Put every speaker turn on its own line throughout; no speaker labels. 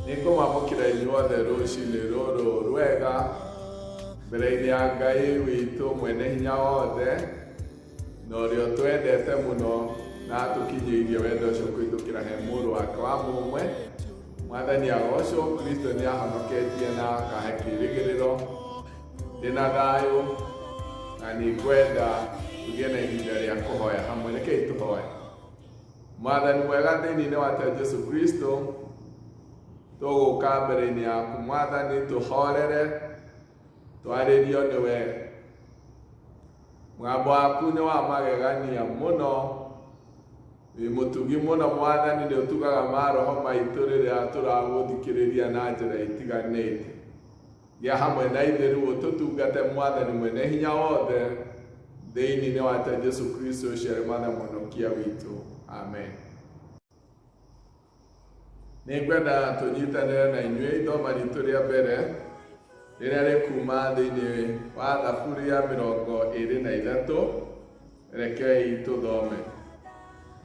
Nĩ ngũmwamũkĩra inyuothe rũcinĩ rũrũ rwega mbere-inĩ ya Ngai witũ mwene hinya wothe na ũrĩa ũtwendete mũno na atũkinyĩirie wendo ũcio kũhĩtũkĩra he mũrũ wake wa mũmwe. Mwathani agocwo, Kristo nĩ ahonoketie na akahe kĩĩrĩgĩrĩro. Ndĩna thayũ na nĩ ngwenda tũgĩe na ihinda rĩa kũhoya hamwe. Rekei tũhoe. Mwathani mwega thĩinĩ wa ta Jesu Kristo, tũgũka mbere-inĩ yaku Mwathani, tũhorere, twarĩrio nĩwe. Mũgambo waku nĩ wa magegania mũno, wĩ mũtugi mũno Mwathani, nĩ ũtugaga maroho maitũ rĩrĩa tũragũthikĩrĩria na njĩra itiganĩte. Gĩa hamwe na ithuĩ rĩu ũtũtungate Mwathani mwene hinya wothe, thĩinĩ wa ta Jesu Kristo ũcio arĩ Mwathani mũhonokia witũ. Amen. Nĩ ngwenda tũnyitanĩre na inyuĩ ithoma ritũ rĩa mbere rĩrĩa rĩkuma thĩinĩ wa Thaburi ya 23. Rekei tũthome.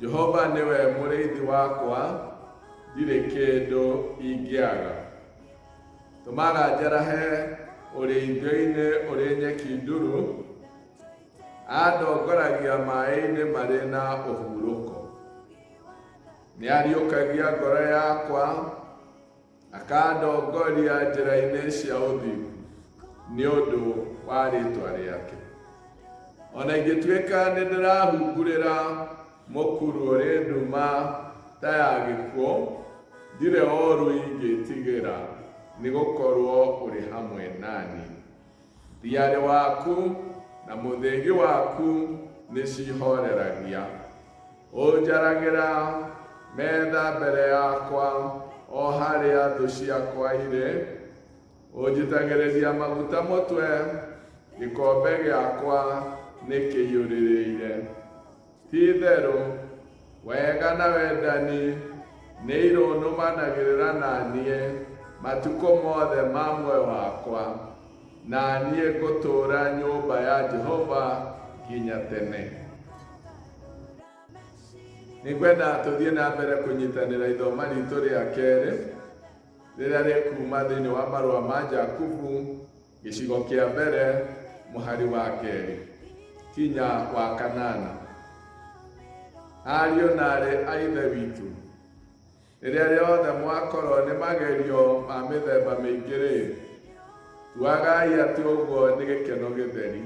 Jehova nĩwe mũrĩithi wakwa, ndirĩ kĩndũ ingĩaga. Tũmaga njarahe ũrĩithio-inĩ ũrĩ nyeki nduru, andongoragia maĩ-inĩ marĩ na ũhurũko. Nĩariũkagia ngoro yakwa, akandongoria njĩra-inĩ cia ũthingu nĩ ũndũ wa rĩĩtwa rĩake. O na ingĩtuĩka nĩndĩrahungurĩra mũkuru ũrĩ nduma ta ya gĩkuũ, ndirĩ ũũru ingĩtigĩra, nĩgũkorwo ũrĩ hamwe na niĩ. Thiarĩ waku na mũthĩgi waku nĩcihooreragia. Ũnjaragĩra metha mbere yakwa o harĩa thũ ciakwa irĩ, ũnjitagĩrĩria maguta mũtwe, gĩkombe gĩakwa nĩkĩiyũrĩrĩire. Ti-itherũ, wega na wendani nĩirũnũmanagĩrĩra na niĩ matukũ mothe ma muoyo wakwa, na niĩ ngũtũũra nyũmba ya Jehova nginya tene. Nĩngwenda tũthiĩ na mbere kũnyitanĩra ithoma ritũ rĩa kerĩ rĩrĩa rĩkuuma thĩinĩ wa marũa ma Jakubu gĩcigo kĩa mbere mũhari wa kerĩ kinya wa kanana. Ariũ na aarĩ a Ithe witũ, Rĩrĩa rĩothe mwakorwo nĩ magerio ma mĩthemba mĩingĩ-rĩ, tuagai atĩ ũguo nĩ gĩkeno gĩtheri,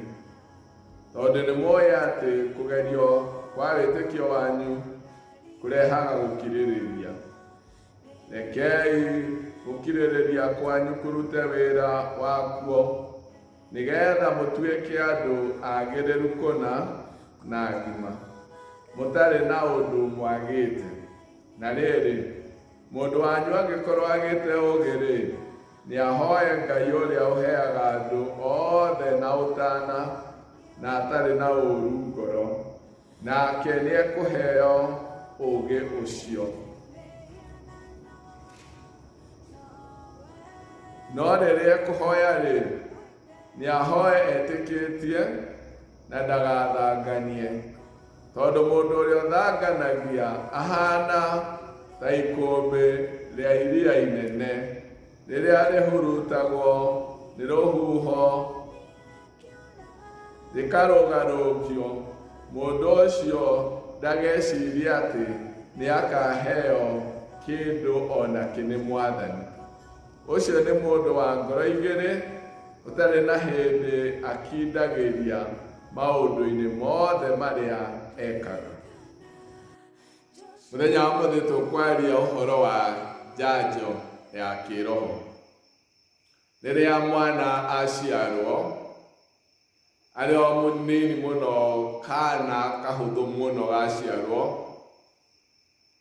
tondũ nĩmũũĩ atĩ kũgerio kwa wĩtĩkio wanyu kũrehaga gũkirĩrĩria. Rekei gũkirĩrĩria kwanyu kũrute wĩra wakuo, nĩgeetha mũtuĩke andũ agĩrĩru kũna na agima, mũtarĩ na ũndũ mwagĩte. Na rĩrĩ, mũndũ wanyu angĩkorwo agĩte ũũgĩ-rĩ, nĩahoe Ngai ũrĩa ũheaga andũ othe na ũtaana na atarĩ na ũũru ngoro, nake nĩekũheo ũũgĩ ũcio. No rĩrĩa ekũhoya-rĩ, nĩahoe etĩkĩtie na ndagathanganie. Tondũ mũndũ ũrĩa ũthanganagia ahaana ta ikũmbĩ rĩa iria inene, rĩrĩa rĩhurutagwo nĩ rũhuho rĩkarũgarũkio, mũndũ ũcio ndagecirie atĩ nĩakaheo kĩndũ o nakĩ nĩ Mwathani. Ũcio nĩ mũndũ wa ngoro igĩrĩ, ũtarĩ na hĩndĩ akindagĩria maũndũ-inĩ mothe marĩa ekaga. Mũthenya wa ũmũthĩ tũkwaria ũhoro wa njanjo ya kĩroho. Rĩrĩa mwana aciarwo, arĩ o mũnini mũno kana kahũthũ mũno gaciarwo,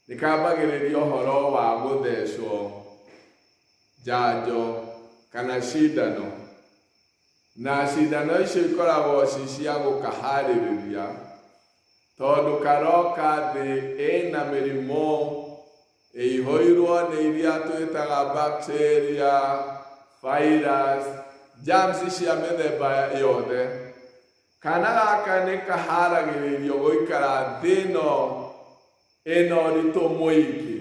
nĩ kambagĩrĩria ũhoro wa gũthecwo njanjo kana cindano. Na cindano icio ikoragwo ci cia gũkaharĩrĩria tondũ karoka thĩ ĩna mĩrimũ ĩihũirwo nĩ iria twĩtaga bacteria, virus, germs cia mĩthemba yothe. Kana gaka nĩ kaharagĩrĩrio gũikara thĩ ĩno ĩna ũritũ mũingĩ,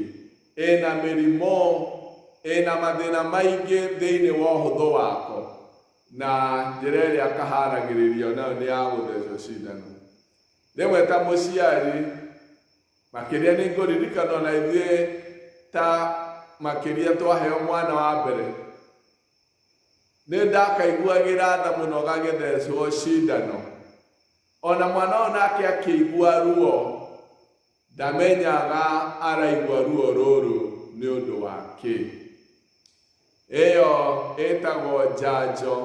ĩna mĩrimũ, Ĩna mathĩna maingĩ thĩinĩ wa ũhũthũ wako, na njĩra ĩrĩa kaharagĩrĩrio nayo nĩ ya gũthecwo cindano. Rĩmwe ta mũciari, makĩria nĩ ngũririkana ona ithuĩ ta makĩria twaheo mwana wa mbere, nĩ ndakaiguagĩra tha mũno gagĩthecwo cindano. Ona mwana ũyũ nake akĩigua ruo, Ndamenyaga araigua ruo rũrũ nĩ ũndũ wa kĩ. Ĩyo ĩtagwo njanjo.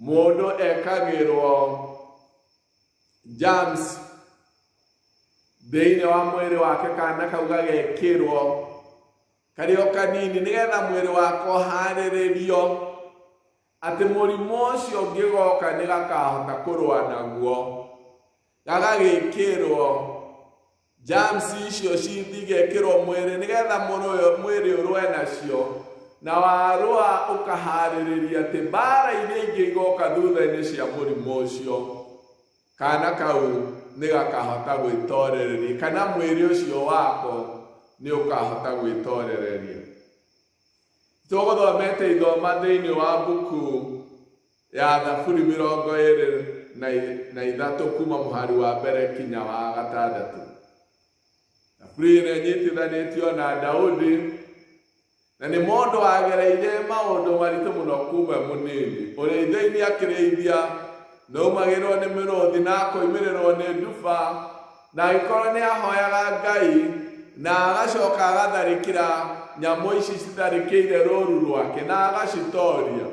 Mũndũ ekagĩrwo germs thĩinĩ wa mwĩrĩ wake kana kau gagekĩrwo karĩ o kanini nĩgetha mwĩrĩ wake ũharĩrĩrio atĩ mũrimũ ũcio ũngĩgoka nĩ gakahota kũrũa naguo. Gagagĩkĩrwo germs icio cigekĩrwo mwĩrĩ nĩgetha mwĩrĩ ũrũe nacio na warũa ũkaharĩrĩria atĩ mbara iria ingĩ igoka thutha-inĩ cia mũrimũ ũcio kana kau nĩ gakahota gwĩtorereria kana mwĩrĩ ũcio wako nĩ ũkahota gwĩtorereria. Tũgũthomete ithoma thĩinĩ wa mbuku ya Thaburi 23 kuma mũhari wa mbere kinya wa gatandatũ. Thaburi ĩno ĩnyitithanĩtio na Daudi na nĩ mũndũ wagereire maũndũ maritũ mũno kuma mũnini. Ũrĩithio-inĩ akĩrĩithia, nĩaumagĩrwo nĩ mĩrũthi na akoimĩrĩrwo nĩ nduba Na agĩkorwo nĩ ahoyaga Ngai na agacoka agatharĩkĩra nyamũ ici citharĩkĩire rũru rwake na agacitoria.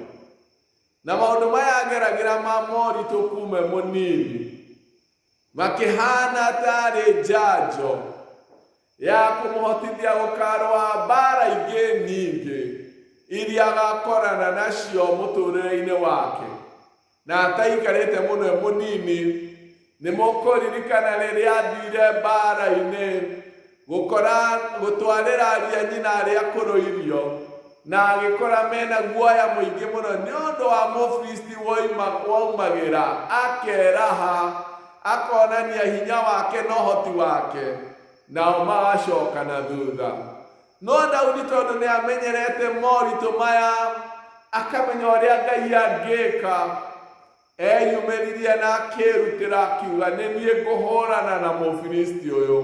Na maũndũ maya ageragĩra ma moritũ kuma e mũnini makĩhana tarĩ njanjo ya kũmũhotithia gũkarũa mbara ingĩ nyingĩ iria agakorana nacio mũtũrĩre-inĩ wake. Na ataikarĩte mũno e mũnini, nĩ mũkũririkana rĩrĩa athire mbara-inĩ gũkora gũtwarĩra aria nyina arĩa akũrũ irio, na agĩkora mena guoya mũingĩ mũno nĩ ũndũ wa Mũfilisti waumagĩra akeraha akonania hinya wake na ũhoti wake, nao magacoka na thutha. No Daudi tondũ nĩ amenyerete moritũ maya, akamenya ũrĩa Ngai angĩka, eyumĩririe na akĩĩrutĩra akiuga, nĩ niĩ ngũhũrana na Mũfilisti ũyũ.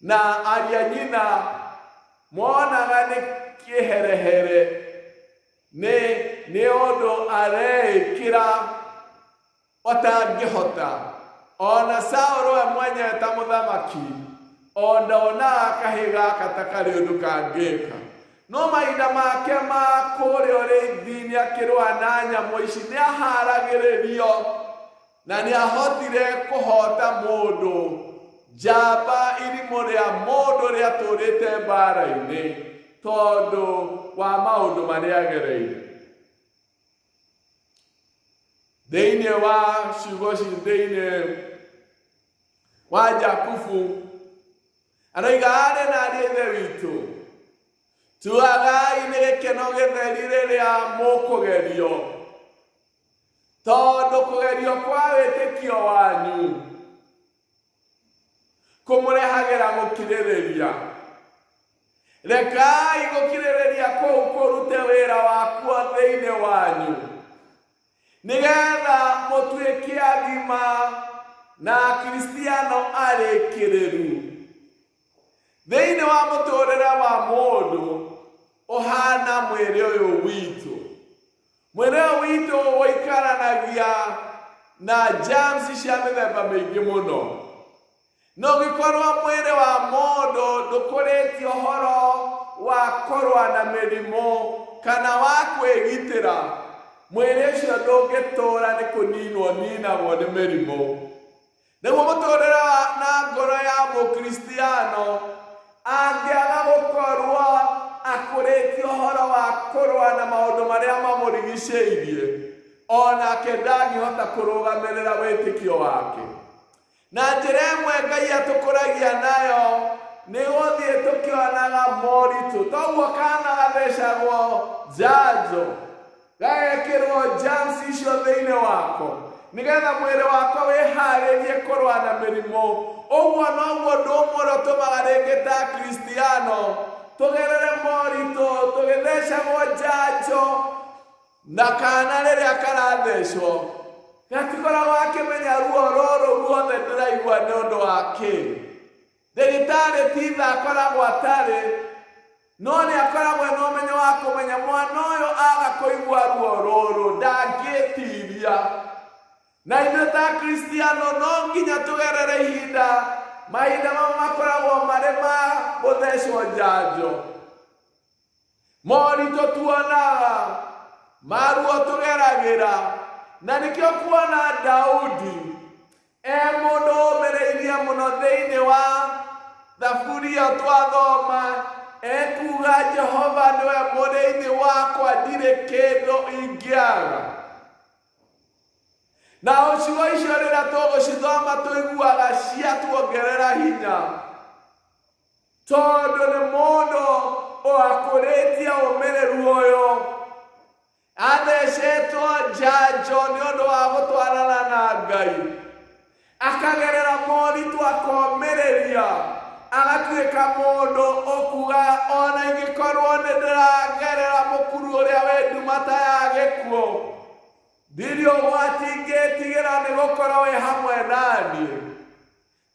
Na aria nyina monaga nĩ kĩherehere, nĩ ũndũ areĩkĩra Ũtangĩhota. O na Saũlũ we mwenyewe ta mũthamaki, o ndonaga kahĩĩ gaka ta karĩ ũndũ kangĩka. No mahinda make ma kũrĩa ũrĩithi-inĩ akĩrũa na nyamũ ici nĩ aharagĩrĩrio na nĩ ahotire kũhota mũndũ njamba irimũ rĩa mũndũ rĩatũrĩte mbara-inĩ tondũ wa maũndũ marĩa agereire. Thĩinĩ wa ciugo ci thĩinĩ wa Jakubu aroiga arĩ na ariũ a Ithe witũ, tuagai nĩ gĩkeno gĩtheri rĩrĩa mũkũgerio, tondũ kũgerio kwa wĩtĩkio wanyu kũmũrehagĩra gũkirĩrĩria. Rekai gũkirĩrĩria kũu kũrute wĩra wakuo thĩinĩ wanyu, nĩgetha mũtuĩke agima na Akristiano arĩkĩrĩru. Thĩinĩ wa mũtũrĩre wa mũndũ ũhana mwĩrĩ ũyũ witũ. Mwĩrĩ ũyũ witũ ũikaranagia na germs cia mĩthemba mĩingĩ mũno. Na ũngĩkorwo mwĩrĩ wa mũndũ ndũkũrĩtie ũhoro wa kũrũa na mĩrimũ kana wa kwĩgitĩra, mwĩrĩ ũcio ndũngĩtũra nĩ kũninwo ũninagwo nĩ mĩrimũ. Nĩguo mũtũrĩre na ngoro ya Mũkristiano angĩaga gũkorwo akũrĩtie ũhoro wa kũrũa na maũndũ marĩa mamũrigicĩirie, o nake ndangĩhota kũrũgamĩrĩra wĩtĩkio wake. Na njĩra ĩmwe Ngai atũkũragia nayo nĩ gũthiĩ tũkĩonaga moritũ. Toguo kana gathecagwo njanjo, gagekĩrwo germs icio thĩinĩ wako, nĩgetha mwĩrĩ wako wĩharĩrie kũrũa na mĩrimũ, Ũguo noguo ũndũ ũmwe ũrĩa ũtũmaga rĩngĩ ta Akristiano tũgerere moritũ tũgĩthecagwo njanjo na kana rĩrĩa karathecwo gatikoragwo akĩmenya ruo rũrũ ruothe ndĩraigua nĩ ũndũ wa kĩ. Ndagĩtarĩ ti tha akoragwo atarĩ, no nĩ akoragwo na ũmenyo wa kũmenya mwana ũyũ aga kũigua ruo rũrũ ndangĩtiria. Na ithuĩ ta Akristiano no nginya tũgerere ihinda, mahinda mamwe makoragwo marĩ ma gũthecwo njanjo. Moritũ tuonaga, maruo tũgeragĩra, na nĩkĩo kuona Daudi e mũndũ ũmĩrĩirie mũno thĩinĩ wa thaburi ĩyo twathoma, ekuga Jehova nĩwe mũrĩithi wakwa, ndirĩ kĩndũ ingĩaga. Na ciugo icio rĩrĩa tũgũcithoma tũiguaga ciatuongerera hinya, tondũ nĩ mũndũ ũakũrĩtie ũmĩrĩru ũyũ, athecetwo njanjo nĩ ũndũ wa gũtwarana na Ngai, akagerera moritũ akomĩrĩria, agatuĩka mũndũ ũkuga ona ingĩkorwo nĩ ndĩragerera mũkuru ũrĩa wĩ nduma ta ya gĩkuũ, ndirĩ ũgwati ingĩtigĩra nĩ gũkorwo wĩ hamwe naniĩ.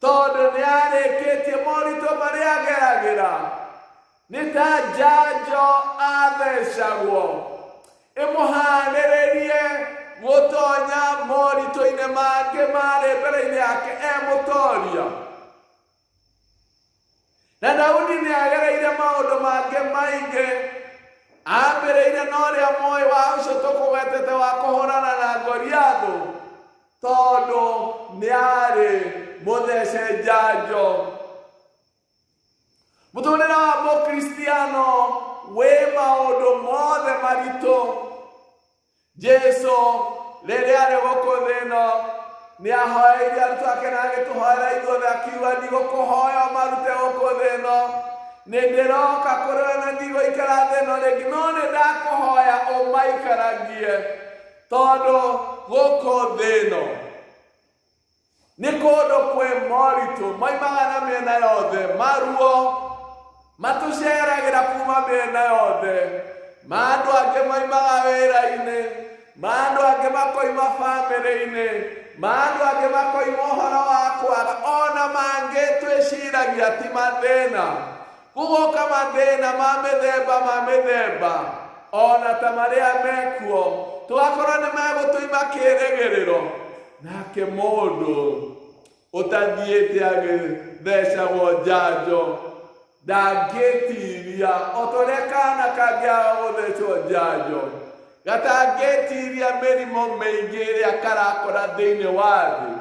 Tondũ nĩ arĩkĩtie moritũ marĩa ageragĩra, nĩ ta njanjo athecagwo ĩmũharĩrĩrie gũtonya moritũ-inĩ mangĩ marĩ mbere-inĩ yake e mũtoria. Na Daudi nĩ agereire maũndũ mangĩ maingĩ, ambĩrĩire na ũrĩa moĩ wa ũcio tũkũgwetete wa kũhũrana na Goliathũ, tondũ nĩ arĩ mũthece njanjo. Mũtũrĩre wa Mũkristiano wĩ maũndũ mothe maritũ. Jesu rĩrĩa arĩ gũkũ thĩ ĩno nĩ ahoeire arutwo ake na agĩtũhoera ithuothe akiuga ndigũkũhoya ũmarute gũkũ thĩ ĩno, nĩ ndĩroka kũrĩ we na ndigũikara thĩ ĩno rĩngĩ, no nĩ ndakũhoya ũmaikaragie tondũ gũkũ thĩ ĩno nĩ kũndũ kwĩ moritũ moimaga na mĩena yothe, maruo matũceragĩra kuma mĩena yothe, ma andũ angĩ moimaga wĩra-inĩ, ma andũ angĩ makoima bamĩrĩ-inĩ, ma andũ angĩ makoima ũhoro wa kwaga, ona mangĩ twĩciragia ti mathĩna. Gũgoka mathĩna ma mĩthemba ma mĩthemba, ona ta marĩa mekuo, tũgakorwo nĩ megũtũima kĩrĩgĩrĩro. Nake mũndũ ũtathiĩte agĩthecagwo njanjo ndangĩtiria, o ta ũrĩa kana kangĩaga gũthecwo njanjo gatangĩtiria mĩrimũ mĩingĩ ĩrĩa karakora thĩinĩ wa thĩ.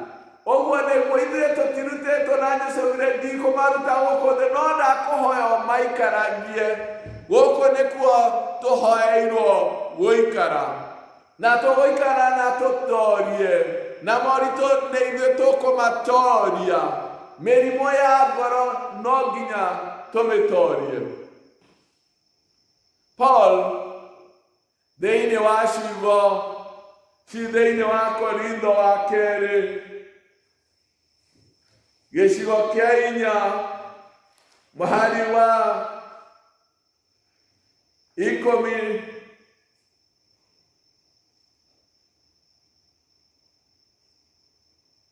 Ũguo nĩguo ithuĩ tũtirutĩtwo na Jesũ augire ndikũmaruta gũkũ thĩ, no ndakũhoya ũmaikaragie. Gũkũ nĩkuo tũhoeirwo gũikara, na tũgũikara na tũtorie, na moritũ nĩ ithuĩ tũkũmatoria. Mĩrimũ ya ngoro no nginya tũmĩtorie. Paul thĩinĩ wa ciugo ci thĩinĩ wa Korintho wa kerĩ gĩcigo kĩa inya mũhari wa ikũmi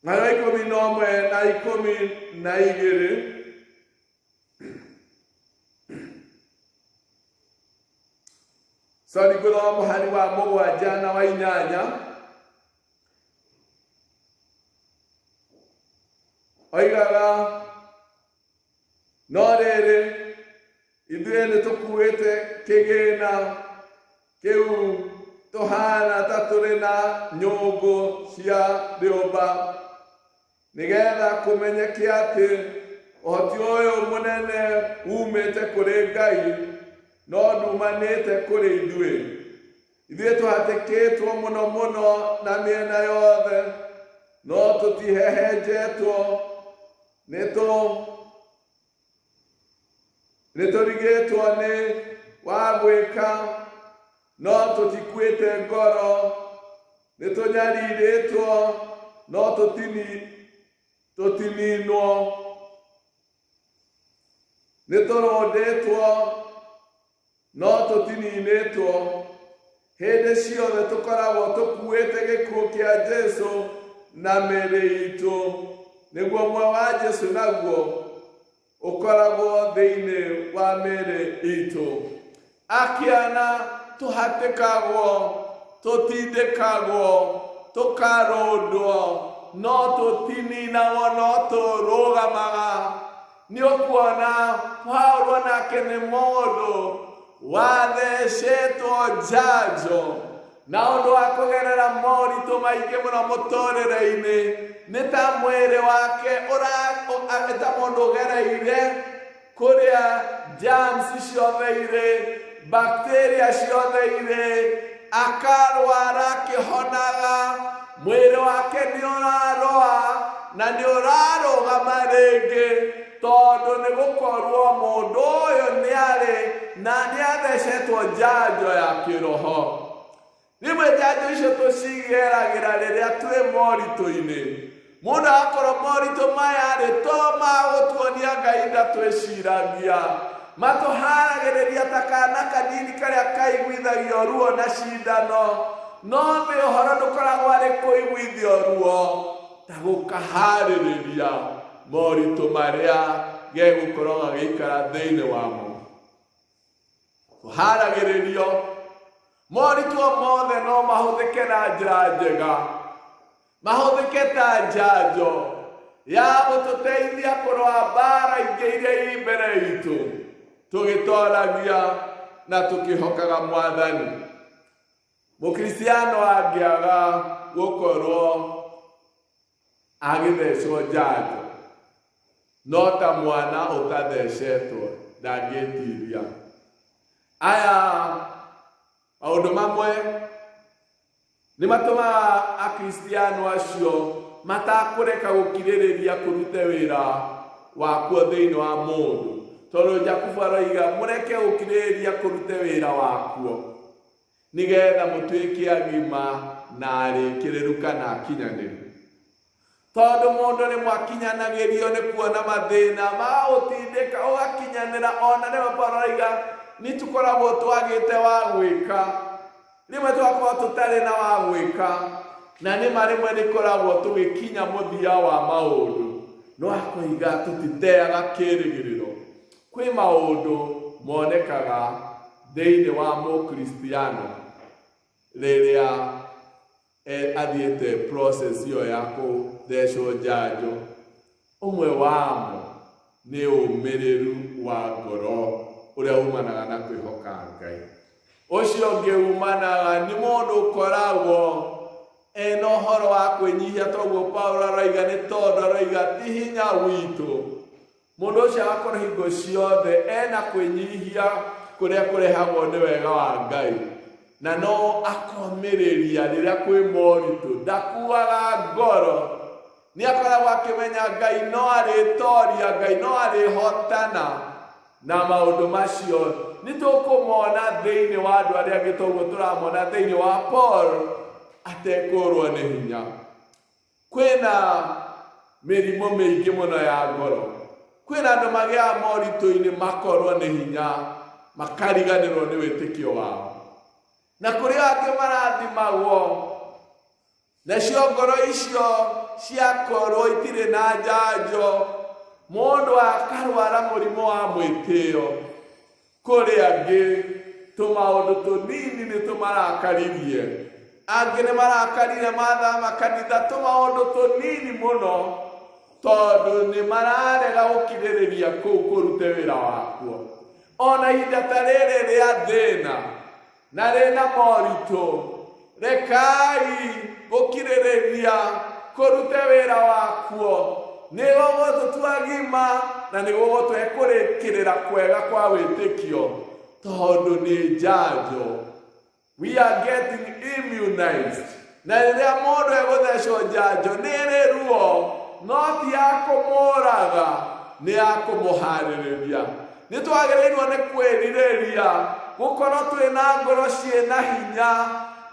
mũhari wa 11 na 12. Sorry, ngũthoma mũhari wa 7 na wa 8. Oigaga, no rĩrĩ, ithuĩ nĩ tũkuĩte kĩgĩna kĩu tũhana ta tũrĩ na nyũngũ cia rĩũmba, nĩgetha kũmenyeke atĩ ũhoti ũyũ mũnene umĩte kũrĩ Ngai, no ndumanĩte kũrĩ ithuĩ. Ithuĩ tũhatĩkĩtwo mũno mũno na mĩena yothe, no tũtihehenjetwo, nĩtũrigĩtwo nĩ wa gwĩka, no tũtikuĩte ngoro, nĩtũnyarirĩtwo, no Tũtininwo. Nĩ tũrũndĩtwo, no tũtininĩtwo. Hĩndĩ ciothe tũkoragwo tũkuĩte gĩkuũ kĩa Jesu na mĩĩrĩ itũ, nĩguo muoyo wa Jesu naguo ũkoragwo thĩinĩ wa mĩĩrĩ itũ. Akĩana tũhatĩkagwo, tũtindĩkagwo, tũkarũndwo, no tũtininagwo no tũrũgamaga. Nĩ ũkuona Paulo nake nĩ mũndũ wathecetwo njanjo na ũndũ wa kũgerera moritũ maingĩ mũno mũtũrĩre-inĩ nĩ ta mwĩrĩ wake ũra nĩ ta mũndũ ũgereire kũrĩa germs ciothe irĩ bacteria ciothe irĩ akarwara akĩhonaga mwĩrĩ wake nĩ ũraroa na nĩ ũrarũgama rĩngĩ tondũ nĩ gũkorwo mũndũ ũyũ nĩ arĩ na nĩ athecetwo njanjo ya kĩroho. Rĩmwe njanjo icio tũcigeragĩra rĩrĩa twĩ moritũ-inĩ. Mũndũ agakorwo moritũ maya rĩ to ma gũtuonia Ngai ndatwĩciragia. Matũharagĩrĩria ta kana kanini karĩa kaiguithagio ruo na cindano. No thĩ ũhoro ndũkoragwo arĩ kũiguithio ruo ta gũkaharĩrĩria moritũ marĩa gegũkorwo gagĩikara thĩinĩ wamo. Tũharagĩrĩrio moritũ o mothe no mahũthĩke na njĩra njega, mahũthĩke ta njanjo ya gũtũteithia kũrũa mbara ingĩ iria ii mbere itũ, tũgĩtoragia na tũkĩhokaga Mwathani. Mũkristiano angĩaga gũkorwo agĩthecwo njanjo, no ta mwana ũtathecetwo ndangĩtiria. Aya maũndũ mamwe nĩ matũmaga Akristiano acio matakũreka gũkirĩrĩria kũrute wĩra wakuo thĩinĩ wa mũndũ, tondũ Jakubu aroiga mũreke gũkirĩrĩria kũrute wĩra wakuo nĩgetha mũtuĩke agima na arĩkĩrĩru kana akinyanĩru. Tondũ mũndũ rĩmwe akinyanagĩrio nĩ kuona mathĩna magagũtindĩka ũgakinyanĩra, ona rĩmwe Paulo aroiga nĩ tũkoragwo twagĩte wa gwĩka, rĩmwe tũgakorwo tũtarĩ na wa gwĩka, na nĩma rĩmwe nĩ koragwo tũgĩkinya mũthia wa maũndũ, no akoiga tũtiteaga kĩrĩgĩrĩro. Kwĩ maũndũ monekaga thĩinĩ wa Mũkristiano rĩrĩa athiĩte process ĩyo ya kũthecwo njanjo. Ũmwe wamo nĩ ũmĩrĩru wa ngoro ũrĩa umanaga na kwĩhoka Ngai. Ũcio ũngĩ umanaga nĩ mũndũ ũkoragwo ena ũhoro wa kwĩnyihia, toguo Paulo aroiga, nĩ tondũ aroiga ti hinya witũ. Mũndũ ũcio agakorwo hingo ciothe ena kwĩnyihia kũrĩa kũrehagwo nĩ wega wa Ngai, na no akomĩrĩria rĩrĩa kwĩ moritũ, ndakuaga ngoro, nĩ akoragwo akĩmenya Ngai no arĩtoria, Ngai no arĩhotana na maũndũ macio. Nĩ tũkũmona thĩinĩ wa andũ arĩa angĩ toguo tũramona thĩinĩ wa Paul atekũrwo nĩ hinya. Kwĩna mĩrimũ mĩingĩ mũno ya ngoro. Kwĩna andũ magĩaga moritũ-inĩ makorwo nĩ hinya, makariganĩrwo nĩ wĩtĩkio wao. Na kũrĩ angĩ marathimagwo, nacio ngoro icio ciakorwo itirĩ na njanjo, mũndũ akarwara mũrimũ wa mwĩtĩo. Kũrĩ angĩ tũmaũndũ tũnini nĩ tũmarakaririe. Angĩ nĩ marakarire mathama kanitha tũmaũndũ tũnini mũno tondũ nĩ mararega gũkirĩrĩria kũu kũrute wĩra wakuo. Ona ihinda ta rĩrĩ rĩa thĩna na rĩna moritũ, rekai gũkirĩrĩria kũrute wĩra wakuo. Nĩ gũgũtũtua agima na nĩ gũgũtũhe kũrĩkĩrĩra kwega kwa wĩtĩkio, tondũ nĩ njanjo. We are getting immunized. Na rĩrĩa mũndũ egũthecwo njanjo nĩ ĩrĩ ruo, no ti ya kũmũraga, nĩ ya kũmũharĩrĩria. Nĩ twagĩrĩirwo nĩ kwĩrirĩria gũkorwo twĩ na ngoro ciĩ na hinya,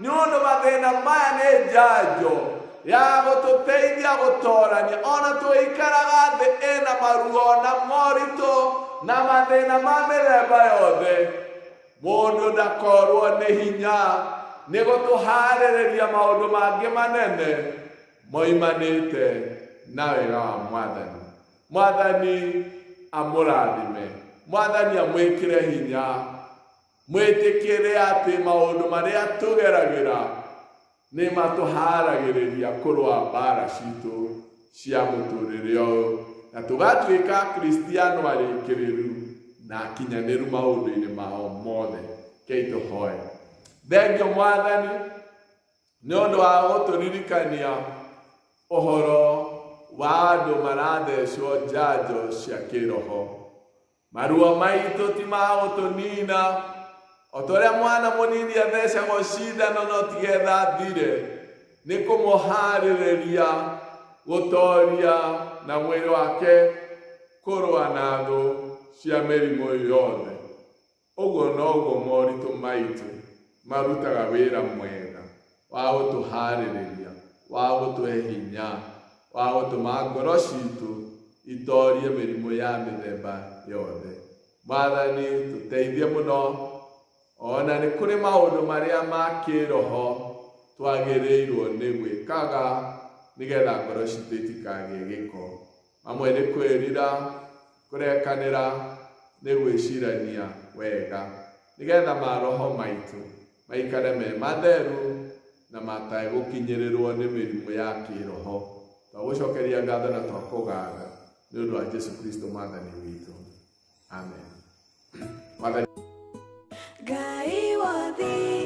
nĩ ũndũ mathĩna maya nĩ njanjo. Ya gũtũteithia gũtorania ona tũikaraga thĩ ĩna maruo na moritũ na mathĩna ma mĩthemba yothe. Mũndũ ndakorwo nĩ hinya nĩ gũtũharĩrĩria maũndũ mangĩ manene moimanĩte na wega wa Mwathani. Mwathani amũrathime, Mwathani amwĩkĩre hinya, mwĩtĩkĩre atĩ maũndũ marĩa tũgeragĩra nĩ matũharagĩrĩria kũrũa mbara citũ cia mũtũrĩre ũyũ na tũgatuĩka Akristiano arĩkĩrĩru na akinyanĩru maũndũ-inĩ mao mothe. Kei tũhoe. Thengio Mwathani nĩ ũndũ wa gũtũririkania ũhoro wa andũ marathecwo njanjo cia kĩroho. Maruo maitũ ti ma gũtũnina, o ta ũrĩa mwana mũnini athecagwo cindano no tigetha athire, nĩ kũmũharĩrĩria gũtoria na mwĩrĩ wake kũrũa na thũ cia mĩrimũ yothe. Ũguo noguo moritũ maitũ marutaga wĩra mwega wa gũtũharĩrĩria, wa gũtũhe hinya, wa gũtũma ngoro citũ itorie mĩrimũ ya mĩthemba yothe. Mwathani, tũteithie mũno ona nĩ kũrĩ maũndũ marĩa ma kĩroho twagĩrĩirwo nĩ gwĩkaga nĩgetha ngoro citũ itikagĩe gĩko. Mamwe nĩ kwĩrira, kũrekanĩra, nĩ gwĩcirania wega nĩgetha maroho maitũ maikare me matheru na mategũkinyĩrĩrwo nĩ mĩrimũ ya kĩroho. Twagũcokeria ngatho na twakũgatha nĩ ũndũ wa Jesu Kristo Mwathani witũ. Amen. Mwathani
Ngai wa thingu.